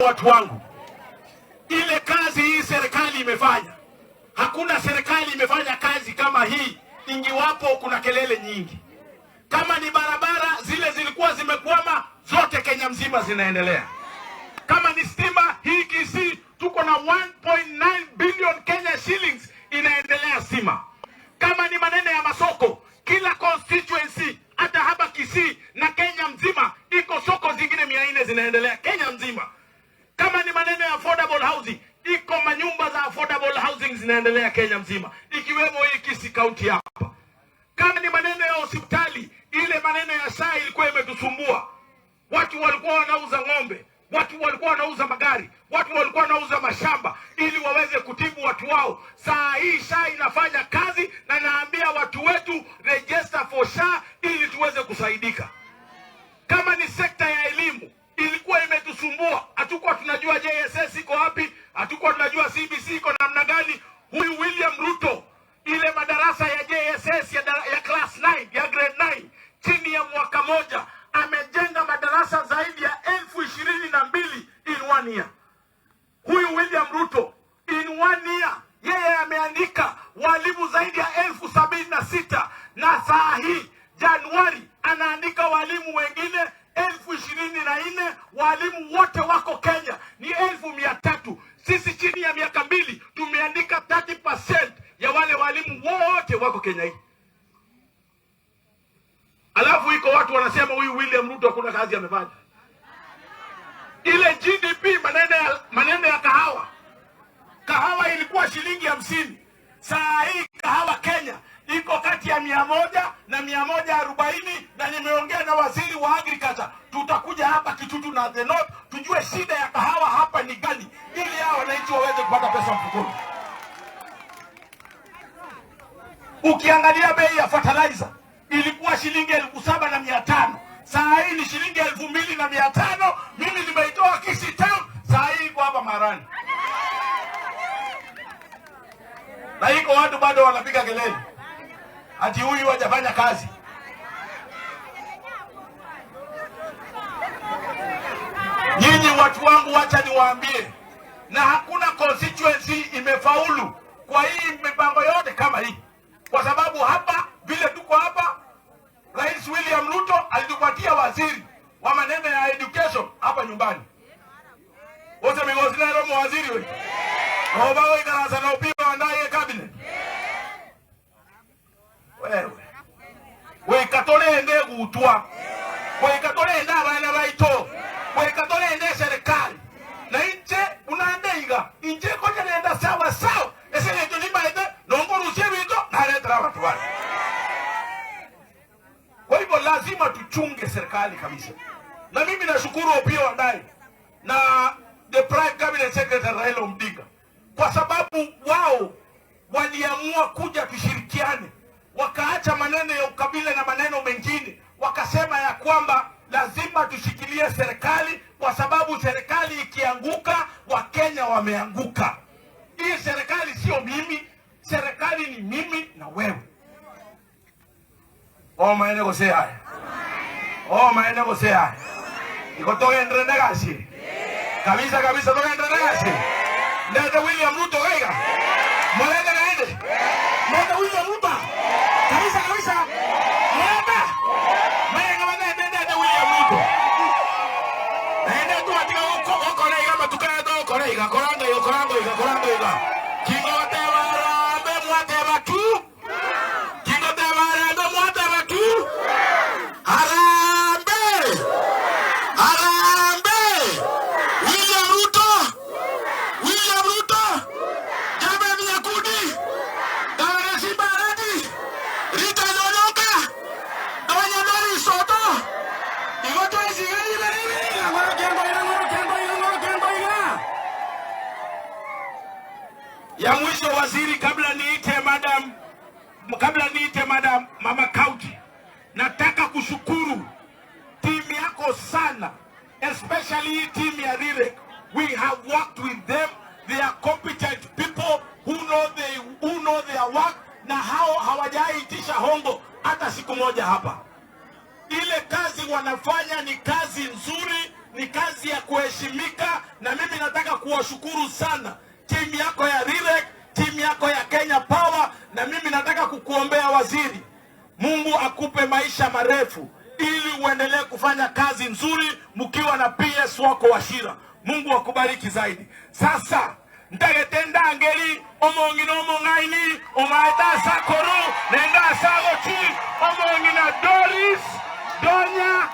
Watu wangu, ile kazi hii serikali imefanya, hakuna serikali imefanya kazi kama hii, ingiwapo kuna kelele nyingi. Kama ni barabara zile zilikuwa zimekwama zote Kenya mzima zinaendelea. Kama ni stima, hii Kisii tuko na 1.9 billion Kenya shillings inaendelea stima. Kama ni maneno ya masoko, kila constituency hata hapa Kisii na Kenya mzima iko soko zingine 400 zinaendelea Kenya mzima. Kama ni maneno ya affordable housing, iko manyumba za affordable housing zinaendelea Kenya mzima, ikiwemo hii Kisii County hapa. Kama ni maneno ya hospitali, ile maneno ya SHA ilikuwa imetusumbua. Watu walikuwa wanauza ng'ombe, watu walikuwa wanauza magari, watu walikuwa wanauza mashamba ili waweze kutibu watu wao. Saa hii SHA inafanya kazi, na naambia watu wetu, register for SHA ili tuweze kusaidika. Kama ni sekta ya elimu ilikuwa imetusumbua, hatukuwa tunajua JSS iko wapi, hatukuwa tunajua CBC iko namna gani. Huyu William Ruto, ile madarasa ya JSS ya class 9 ya grade 9 chini ya mwaka moja amejenga madarasa zaidi ya 22,000 in one year. Huyu William Ruto in one year yeye ameandika walimu zaidi ya 76,000 na saa hii Januari anaandika walimu wengine 24,000. Walimu wote wako Kenya ni 300,000. Sisi chini ya miaka 2 tumeandika 30% ya wale walimu wote wako Kenya hii. Alafu iko watu wanasema huyu William Ruto hakuna kazi amefanya. Ile GDP, maneno ya kahawa, kahawa ilikuwa shilingi 50. Saa hii kahawa Kenya iko kati ya 100 na 140, na nimeongea na waziri wa agriculture, tutakuja hapa Kitutu na the North tujue shida ya kahawa hapa ni gani, ili hao wananchi waweze kupata pesa mfukoni. Ukiangalia bei ya fertilizer ilikuwa shilingi 7,500, saa hii ni shilingi 2,500. Mimi nimeitoa Kisii Town, saa hii iko hapa Marani, na iko watu bado wanapiga kelele ati huyu hajafanya kazi. Nyinyi watu wangu, wacha niwaambie, na hakuna constituency imefaulu kwa hii mipango yote kama hii, kwa sababu hapa vile tuko hapa, Rais William Ruto alitupatia waziri wa maneno ya education hapa nyumbani. Wote migozi na romo waziri wewe. Roba wewe darasa na upio andaye cabinet. Wewe. We katole ende gutwa. We katole ende abana baito. We katole ende serikali. Na inche unaandeiga. Inche koja nenda sawa sawa. Ese leto ni baite nongo rusie bito na letra watu wale. Kwa hivyo lazima tuchunge serikali kabisa. Na mimi nashukuru Opiyo Wandayi na the Prime Cabinet Secretary Raila Odinga, kwa sababu wao waliamua kuja tushirikiane, wakaacha maneno ya ukabila na maneno mengine, wakasema ya kwamba lazima tushikilie serikali, kwa sababu serikali ikianguka Wakenya wameanguka. Hii serikali sio mimi, serikali ni mimi na wewe. Oh maene kose haya. Oh maene kose haya. Iko toka ndrenegasi. Kabisa kabisa toka ndrenegasi. Ndete William Ruto gaiga. Molete naende. Ndete William Ruto. Kabisa kabisa. Molete. Maenga bana ndete William Ruto. Naende tu atika uko na iga matukana to uko na iga korango iga korango iga korango iga. Kingo te warambe mwate batu. Kingo te warambe mwate batu. Harambe. Harambe. William Ruto. William Ruto. Jabe Miakudi. Dawara Simba Arati. Rita Nyonyoka. Doña Mary Soto. Igoto esigari berebe. Ngoro kengo iga ngoro kengo iga ngoro kengo iga. Ya mwisho waziri, kabla niite madam Mama County, nataka kushukuru timu yako sana, especially hii team ya Rirek. We have worked with them. They are competent people who know their work, na hao hawajaitisha hongo hata siku moja hapa. Ile kazi wanafanya ni kazi nzuri, ni kazi ya kuheshimika. Na mimi nataka kuwashukuru sana timu yako ya RIREC, timu yako ya Kenya Power, na mimi nataka kukuombea waziri, Mungu akupe maisha marefu ili uendelee kufanya kazi nzuri mkiwa na PS wako Wachira. Mungu akubariki zaidi. Sasa ntagete ndangeri omong'ina omong'aini omaeta sakoru nenda sagochi omong'ina Doris Donya.